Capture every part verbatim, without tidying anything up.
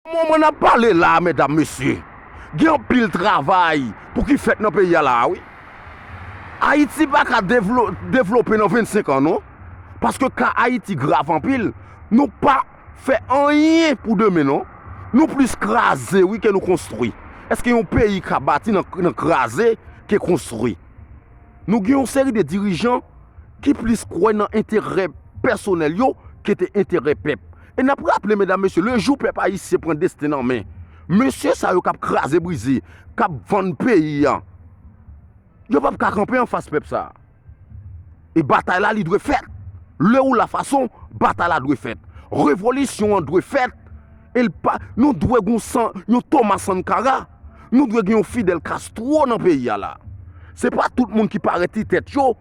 Moman n ap pale la a, medam, mesye, gen anpil travay pou ki fèt nan peyi a la a, wi. Ayiti pa ka devlo-, devlope nan vennsenk an, non. Paske ka Ayiti grav anpil. Nou pa fè anyen pou demen, non. Nou plis kraze, wi, ke nou konstwi. Èske yon peyi ka bati nan, nan kraze ke konstwi? Nou gen yon seri de dirijan ki plis kwè nan enterè pèsonèl yo ke te enterè pèp. E n ap raple, medam, mesye, le jou pèp ayisyen pran desten nan men mesye sa yo k ap kraze brize, k ap vann peyi a, yo p ap ka kanpe anfas pèp sa a. E batay la, li dwe fèt. Le ou la fason, batay la dwe fèt. Revolisyon an dwe fèt. E l pa, nou dwe gon san, yon Thomas Sankara. Nou dwe gen yon Fidel Castro nan peyi a la. Se pa tout moun ki parèt ti tèt yo.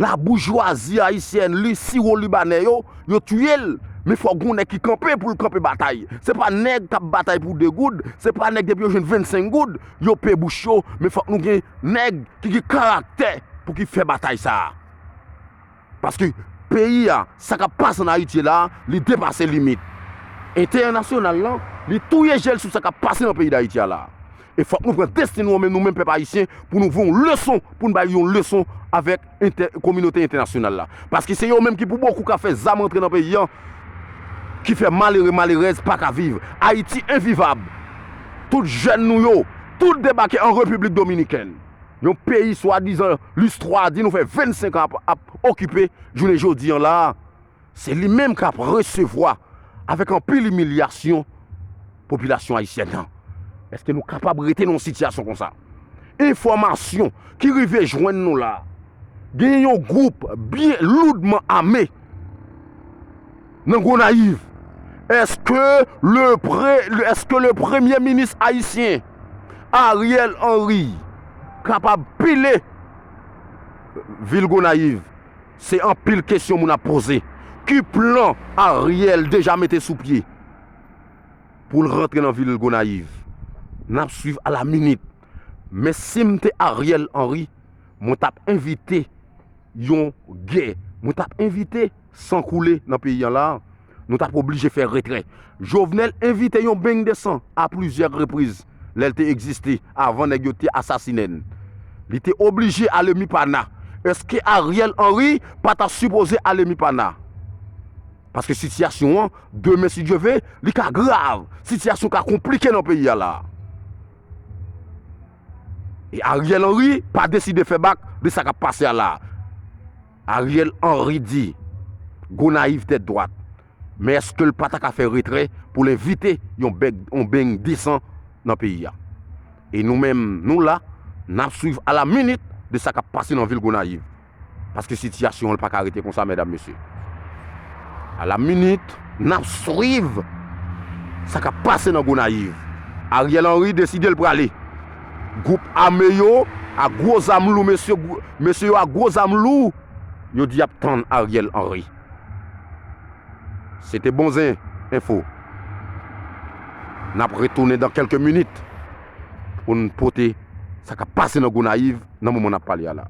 Laboujwazi ayisyèn, li siwo libanè yo, yo tiye l. Men fòk gon nèg ki kanpe pou l kanpe batay. Se pa nèg k ap batay pou de goud, se pa nèg depi yo jwenn vennsenk goud, yo pe bouch yo, men fòk nou gen nèg ki gen karaktè pou ki fè batay sa a. Paske peyi a, sa k ap pase ann Ayiti la, li depase limit entènasyonal lan, li touye je l sou sa k ap pase nan peyi Dayiti a la. E fòk nou pran desten nou an men, nou menm pèp ayisyen, pou nou voye yon leson, pou n bay yon leson avèk entè-, kominote entènasyonal la. Paske se yo menm ki pou bokou ka fè zam rantre nan peyi an, ki fè malere, malerèz pa ka viv. Ayiti envivab. Tout jèn nou yo, tout debake an Repiblik Dominikèn. Yon peyi swadizan listwa di nou fè vennsenk an ap, ap okipe, jounen jodi an la a, se li menm k ap resevwa avèk anpil imilyasyon popilasyon ayisyèn nan. Èske nou kapab rete nan yon sitiyasyon konsa? Enfòmasyon ki rive jwenn nou la, gen yon gwoup byen loudman ame nan Gonayiv. Èske le pre-, èske le premye minis ayisyen, Ariel Henry, kapab pile vil Gonayiv? Se anpil kesyon moun ap poze. Ki plan Ariel deja mete sou pye pou l rantre nan vil Gonayiv? N ap swiv a la minit. Men si m te Ariel Henry, mwen t ap envite yon gè. Mwen t ap envite san koule nan peyi an la. Nou t ap oblije fè retrè. Jovenel envite yon beny de san a plizyè repriz lè l te egziste, avan nèg yo te asasinen l. Li te oblije ale Mipana. Èske Ariel Henry pa ta sipoze ale Mipana? Paske sitiyasyon an, demen, si Dye ve, li ka grav. Sitiyasyon ka konplike nan peyi a la. E Ariel Henry pa deside fè bak de sa k ap pase a la. Ariel Henry di, Gonayiv tèt dwat. Men èske l pa ta ka fè retrè pou l envite yon bèg, yon beny de san nan peyi a? E nou menm, nou la, n ap swiv a la minit de sa k ap pase nan vil Gonayiv. Paske sitiyasyon an pa ka rete konsa, medam, mesye. A la minit, n ap swiv sa k ap pase nan Gonayiv. Ariel Henry deside l prale. Gwoup ame yo, a gwo zam lou, mesye, gwo-, mesye yo a gwo zam lou, yo di y ap tann Ariel Henry. Se te Bonzen Enfo. N ap retounen dan kèlke minit pou n pote sa k ap pase nan Gonayiv nan moman n ap pale a la.